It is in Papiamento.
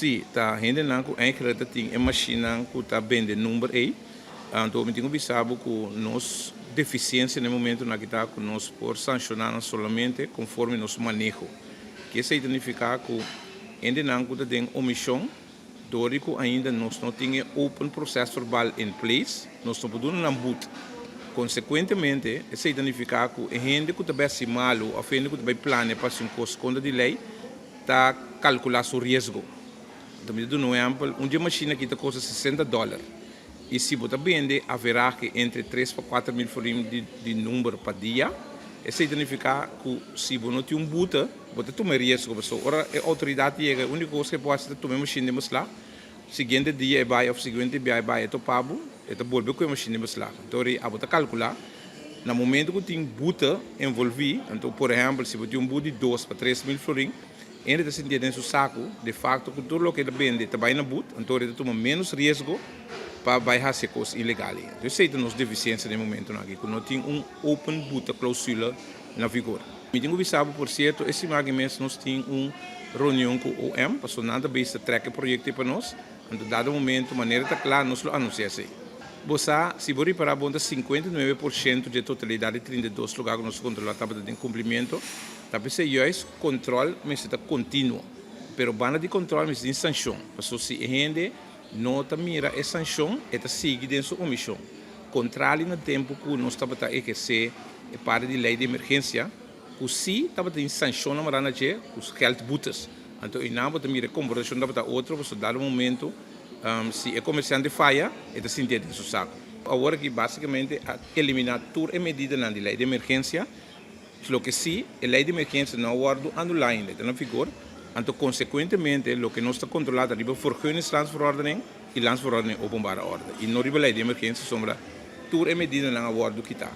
Sí, ta hendenan ku eigenlijk ta tin e mashinnan ku ta bende number ei. Anto mi tin ku bisa bo ku nos defisiensia na e momentunan aki ta ku nos por sanshoná nan solamente konforme nos maneho. Ke esei ta nifiká ku hendenan ku ta den omishon dor di ku ainda nos no tin e open procesverbaal in place, nos no por duna nan but. Konsekuentemente, esei ta nifiká ku e hende ku ta bai hasi malu òf hende ku ta bai plania pa hasi un kos kontra di lei ta kalkulá su riesgo. Anto mi ta duna un ehèmpel, un dje mashina aki ta kosta 60 dòler i si bo ta bende averahe entre 3 pa 4 mil florin di number pa dia, esei ta nifiká ku si bo no tin un bute, bo ta tuma e riesgo pasobra ora e outoridat yega e úniko kos ku e por hasi ta tuma e mashina den beslag. Siguiente dia e bai òf siguiente bia e bai e topa bo, e ta bolbe ku e mashina den beslag. Anto ora abo ta kalkulá na momento ku tin bute envolví, anto por ehèmpel si bo tin un but di 2 pa 3 mil florin, hende ta sintié den su saku de fakto ku tur loke e ta bende ta bai na but, anto ora e ta tuma ménos riesgo pa bai hasi e kos ilegal ei. Anto esei ta nos defisiensia den e momentunan aki, ku no tin un open bute klausula na vigor. Mi tin ku bisa bo por sierto, e siman aki mes nos tin un reunion ku OM, pasobra nan ta bezig ta trek e proyekto ei pa nos, anto dado momento manera ta kla nos lo anunsia esei. Bo sa, si bo ripará bon ta 59% dje totalidat di 32 lugá ku nos a kontrolá tabata den kumplimiento, ta p'esei juist kontrol mester ta kontinuo. Pero banda di kontrol mester tin sanshon, pasobra si e hende no ta mira e sanshon e ta sigui den su omishon. Kontrali na tempu ku nos tabata ehersé e parti di lei di emergensia, ku sí tabatin sanshonnan mará na dje, ku geldboetes. Anto einan bo ta mira e komportashon tabata otro, pasobra dado momento si e komersiante faya, e ta sintié den su saku. Awor aki basikamente a eliminá tur e medidanan di lei di emergensia, loke sí e lei di emergensia no a wòrdu anulá ainda, e ta na vigor. Anto konsekuentemente loke nos ta kontrolá ta riba Vergunningslandsverordening i Landsverordening Openbare Orde i no riba lei di emergensia, sombra tur e medidanan a wòrdu kitá.